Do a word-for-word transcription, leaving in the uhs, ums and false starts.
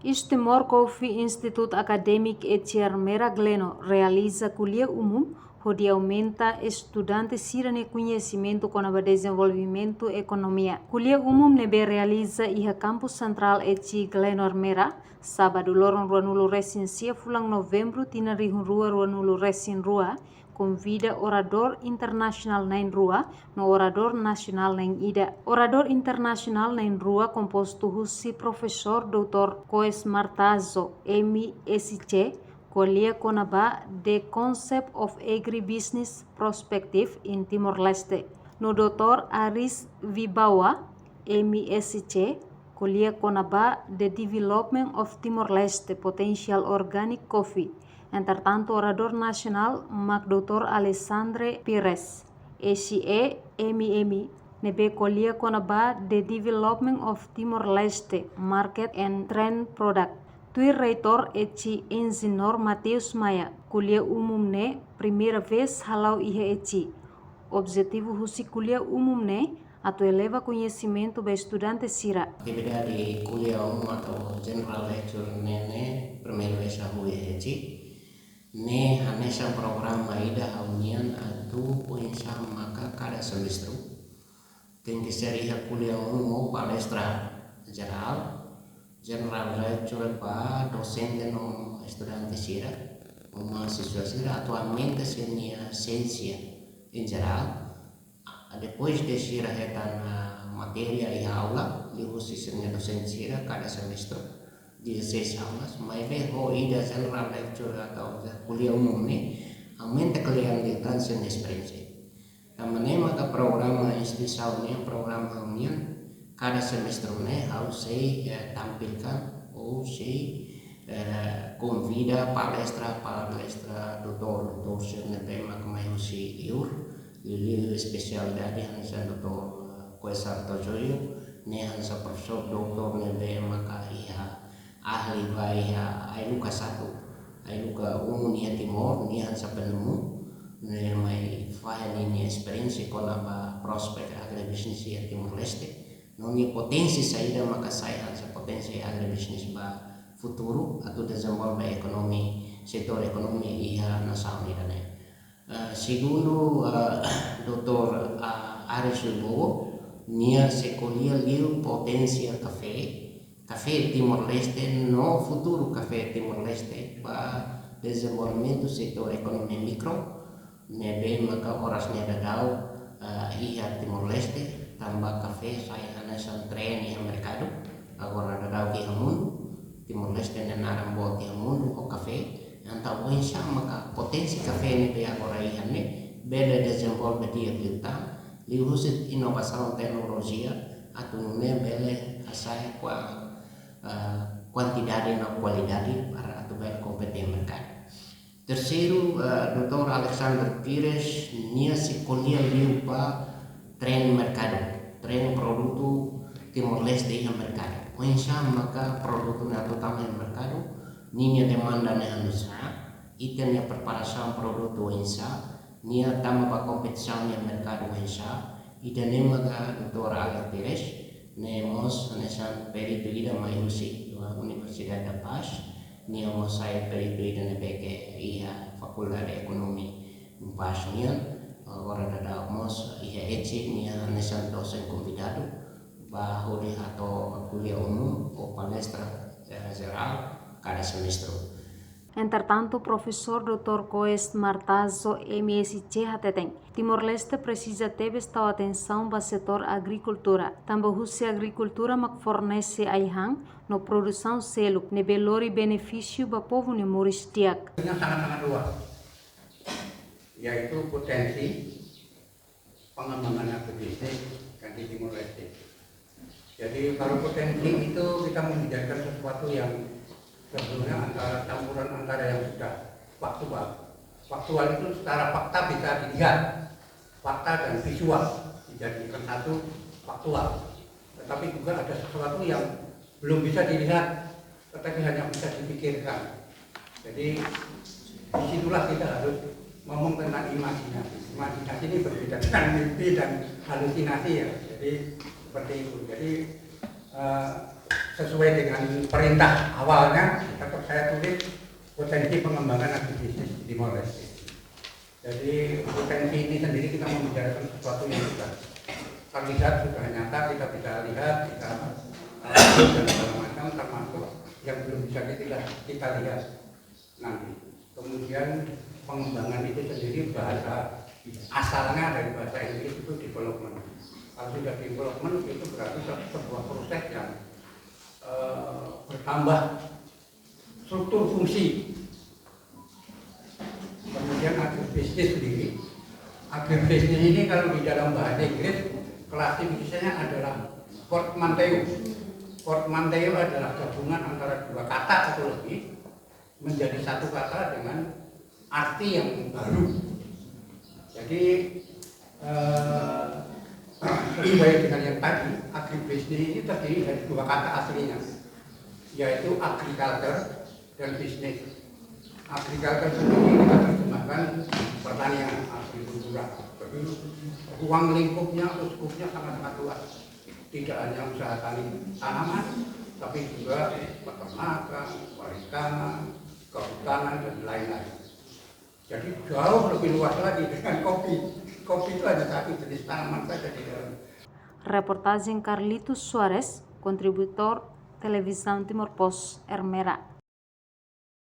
East Timor Coffee Institute Academic Echiar Mera Gleno realiza ko'alia umum hodi aumenta estudante sira-nia koñesimentu kona-ba dezenvolvimentu ekonomia. Ko'alia umum ne'ebé realiza iha Kampus Sentrál Echi Gleno Mera, sábadu loron ruanulu resin sia fulan Novembru tinan rihun rua ruanulu resin rua, konvida oradór internasionál na'in rua no oradór nasionál na'in ida. Oradór internasionál na'in rua kompostu husi Profesór Doutór Koes Martazo, M S C, ko'alia kona-ba The Concept of Agribusiness Perspective in Timor-Leste, no Doutór Aris Vibawa, M S C, ko'alia kona-ba The Development of Timor-Leste Potential Organic Coffee. Entretantu, oradór nasionál mak Doutór Alexandre Pires, S C E, M M, ne'ebé ko'alia kona-ba The Development of Timor-Leste Market and Trend Product. Tuir Reitór Echi Enjeñeru Mateus Maia, ko'alia umum ne'e primeira vez hala'o iha Echi. Objetivu husi ko'alia umum ne'e atu eleva koñesimentu ba estudante sira. Atividade ko'alia umum atau general lecture ne'e, ne'e primeira vez hahú iha Echi. Ne'e hanesan programa ida ha'u-nian atu oinsá maka kada semestre tenke ser iha ko'alia umum ou palestra jerál, general lecture ba dosente no estudante sira, ou mahasiswa sira atu aumenta sira-nia siénsia em geral. Depois de sira hetan, ah, matéria iha aula, liuhusi sira-nia dosente sira kada semestre, dezasseis aulas, maibé ho ida general lecture atau ko'alia umum ne'e, aumenta kle'an liután sira-nia esperiénsia. Tanba ne'e maka programa instituisaun nian, programa ha'u-nian, kada semestre ne'e ha'u sei, eh, tampilkan ou sei, eh, konvida palestra, palestra doutór, doutór sira ne'ebé mak mai husi liur, liuliu espesialidade hanesan Doutór, eh, Koes Artojoyo, ne'e hanesan profesór doutór ne'ebé maka iha ahli ba iha ai-luka satu, ai-luka umum iha Timor, nia hanesan penemu, ne'e mai fahe ninia esperiénsia kona-ba prospek agribisnis iha Timor-Leste, no nia poténsia saida maka sai hanesan poténsia agribisnis ba futuru atu dezenvolve ekonomi, setór ekonomi iha nasaun ida-ne'e. Eh, segundu, eh, doutór, eh, Aris Wibowo, nia sei ko'alia liu poténsia kafé, kafé Timor-Leste no futuru kafé Timor-Leste ba dezenvolvimentu setór ekonomia mikro, ne'ebé maka oras ne'e daudaun, eh, iha Timor-Leste, tanba kafé sai hanesan tren iha merkadu, agora daudaun iha mundu, Timor-Leste nia naran boot iha mundu ho kafé, entaun oinsá maka poténsia kafé ne'ebé agora iha ne'e bele dezenvolve di'ak liután, liuhusi inovasaun teknolojia, atu nune'e bele hasa'e kua-, eh, kuantidade no kualidade para atu bele kompete merkadu. Terseiru, eh, doutór Alexander Pires, nia sei ko'alia liu ba tren merkadu, tren produtu Timor-Leste iha merkadu. Oinsá maka produtu ne'e atu tama iha merkadu, ninia demanda ne'e oinsá, ita-nia preparasaun produtu oinsá, nia tama ba kompetisaun iha merkadu oinsá, ida-ne'e maka doutór Alex Pires, ne'e mós hanesan peritu ida mai husi Universidade da Paz, nia mós sai peritu ida ne'ebé ke iha Fakuldade Ekonomi Unpaz nian, agora daudaun mós iha Echi, nia hanesan dosen konvidadu, ba hodi hato'o ko'alia umum ou palestra, eh, jerál kada semestre. Entretantu, Profesór Doutór Koes Martazo, M S C, hateten, Timor-Leste presiza tebes tau atensaun ba setór agrikultura, tanba husi agrikultura mak fornese ai-han no produsaun seluk ne'ebé lori benefísiu ba povu nia moris di'ak. Yang sangat-sangat luas, yaitu potensi pengembangan agribisnis kan di Timor Leste. Jadi, kalau potensi itu kita mau dijadikan sesuatu yang sebetulnya antara, campuran antara yang sudah faktual. Faktual itu secara fakta bisa dilihat, fakta dan visual dijadikan satu faktual. Tetapi juga ada sesuatu yang belum bisa dilihat, tetapi hanya bisa dipikirkan. Jadi, disitulah kita harus ngomong tentang imajinasi. Imajinasi ini berbeda dengan mimpi dan halusinasi, ya. Jadi, seperti itu. Jadi, eh, Sesuai dengan perintah awalnya, tetap saya tulis potensi pengembangan agribisnis di Timor Leste. Jadi potensi ini sendiri kita membicarakan sesuatu yang sudah terlihat, sudah nyata, kita bisa lihat, kita, eh, dan segala macam, termasuk yang belum bisa kita, kita lihat nanti. Kemudian pengembangan itu sendiri bahasa asalnya dari bahasa Inggris itu development. Kalau sudah development itu berarti se-, sebuah proses yang, eh, bertambah struktur fungsi. Kemudian agribisnis sendiri. Agribisnis ini kalau di dalam bahasa Inggris klasifikasinya adalah portmanteau. Portmanteau adalah gabungan antara dua kata atau lebih menjadi satu kata dengan arti yang baru. Jadi, eh, sesuai dengan yang tadi, agribisnis ini terdiri dari dua kata aslinya, yaitu agriculture dan bisnis. Agriculture sendiri kita terjemahkan pertanian, agrikultura. Jadi, ruang lingkupnya, uskupnya sangat-sangat luas. Tidak hanya usaha tani tanaman, tapi juga peternakan, perikanan, kehutanan, dan lain-lain. Jadi jauh lebih luas lagi dengan kopi. Kopi itu hanya satu jenis tanaman saja di dalam. Reportajen Carlitos Soares, kontribuitór Televizaun Timor Post, Ermera.